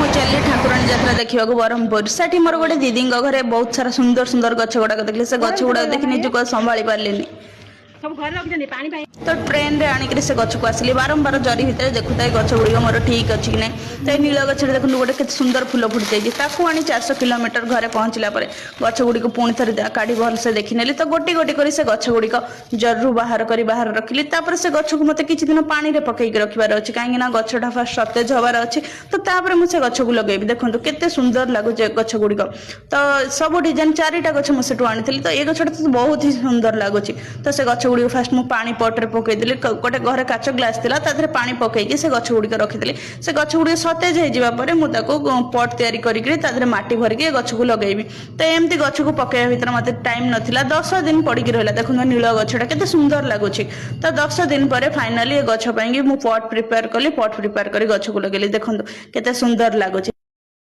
ମୁଁ ଚାଲିଲି ଠାକୁରାଣୀ ଯାତ୍ରା ଦେଖିବାକୁ ବ୍ରହ୍ମପୁର। ସେଠି ମୋର ଗୋଟେ ଦିଦିଙ୍କ ଘରେ ବହୁତ ସାରା ସୁନ୍ଦର ସୁନ୍ଦର ଗଛ ଗୁଡାକ ଦେଖିଲି। ସେ ଗଛ ଗୁଡାକ ଦେଖି ନିଜକୁ ଆଉ ସମ୍ଭାଳି ପାରିଲିନି। ସବୁ ଘରେ ରଖିଛନ୍ତି ପାଣି ପାଇଁ। ତ ଟ୍ରେନରେ ଆଣିକିରି ସେ ଗଛକୁ ଆସିଲି। ବାରମ୍ବାର ଜରି ଭିତରେ ଦେଖୁଥାଏ ଗଛ ଗୁଡ଼ିକ ମୋର ଠିକ୍ ଅଛି କି ନାହିଁ। ତ ଏଇ ନୀଳ ଗଛରେ ଦେଖନ୍ତୁ, ଗୋଟେ କେତେ ସୁନ୍ଦର ଫୁଲ ଫୁଟି ଯାଇଛି। ତାକୁ ଆଣି 400 କିଲୋମିଟର ଘରେ ପହଞ୍ଚିଲା ପରେ ଗଛ ଗୁଡ଼ିକୁ ପୁଣି ଥରେ କାଢ଼ି ଭଲସେ ଦେଖିନେଲି। ତ ଗୋଟି ଗୋଟି କରି ସେ ଗଛ ଗୁଡ଼ିକ ଜରିରୁ ବାହାର କରି ବାହାର ରଖିଲି। ତାପରେ ସେ ଗଛକୁ ମୋତେ କିଛି ଦିନ ପାଣିରେ ପକେଇକି ରଖିବାର ଅଛି, କାହିଁକି ନା ଗଛଟା ଫାଷ୍ଟ ସତେଜ ହବାର ଅଛି। ତ ତାପରେ ମୁଁ ସେ ଗଛକୁ ଲଗେଇବି। ଦେଖନ୍ତୁ, କେତେ ସୁନ୍ଦର ଲାଗୁଛି ଏ ଗଛ ଗୁଡ଼ିକ। ତ ସବୁ ଡିଜାଇନ ଚାରିଟା ଗଛ ମୁଁ ସେଠୁ ଆଣିଥିଲି। ତ ଏ ଗଛଟା ତ ବହୁତ ହି ସୁନ୍ଦର ଲାଗୁଛି। ତ ସେ ଗଛ ଗୁଡ଼ିକୁ ଫାଷ୍ଟ ମୁଁ ପାଣି ପଟରେ ପକେଇଦେଲି। ଗୋଟେ ଘରେ କାଚ ଗ୍ଲାସ୍ ଥିଲା, ତା ଦେହରେ ପାଣି ପକେଇକି ସେ ଗଛ ଗୁଡ଼ିକ ରଖିଦେଲି। ସେ ଗଛ ଗୁଡ଼ିକ ସତେଜ ହେଇଯିବା ପରେ ମୁଁ ତାକୁ ପଟ୍ ତିଆରି କରିକିରି ତା ଦେହରେ ମାଟି ଭରିକି ଏ ଗଛକୁ ଲଗେଇବି। ତ ଏମିତି ଗଛକୁ ପକେଇବା ଭିତରେ ମୋତେ ଟାଇମ୍ ନଥିଲା। 10 ଦିନ ପଡ଼ିକି ରହିଲା। ଦେଖନ୍ତୁ, ନୀଳ ଗଛଟା କେତେ ସୁନ୍ଦର ଲାଗୁଛି। ତ 10 ଦିନ ପରେ ଫାଇନାଲି ଏ ଗଛ ପାଇଁକି ମୁଁ ପଟ୍ ପ୍ରିପେୟାର କଲି। ପଟ୍ ପ୍ରିପେୟାର କରି ଗଛକୁ ଲଗେଇଲି। ଦେଖନ୍ତୁ, କେତେ ସୁନ୍ଦର ଲାଗୁଛି।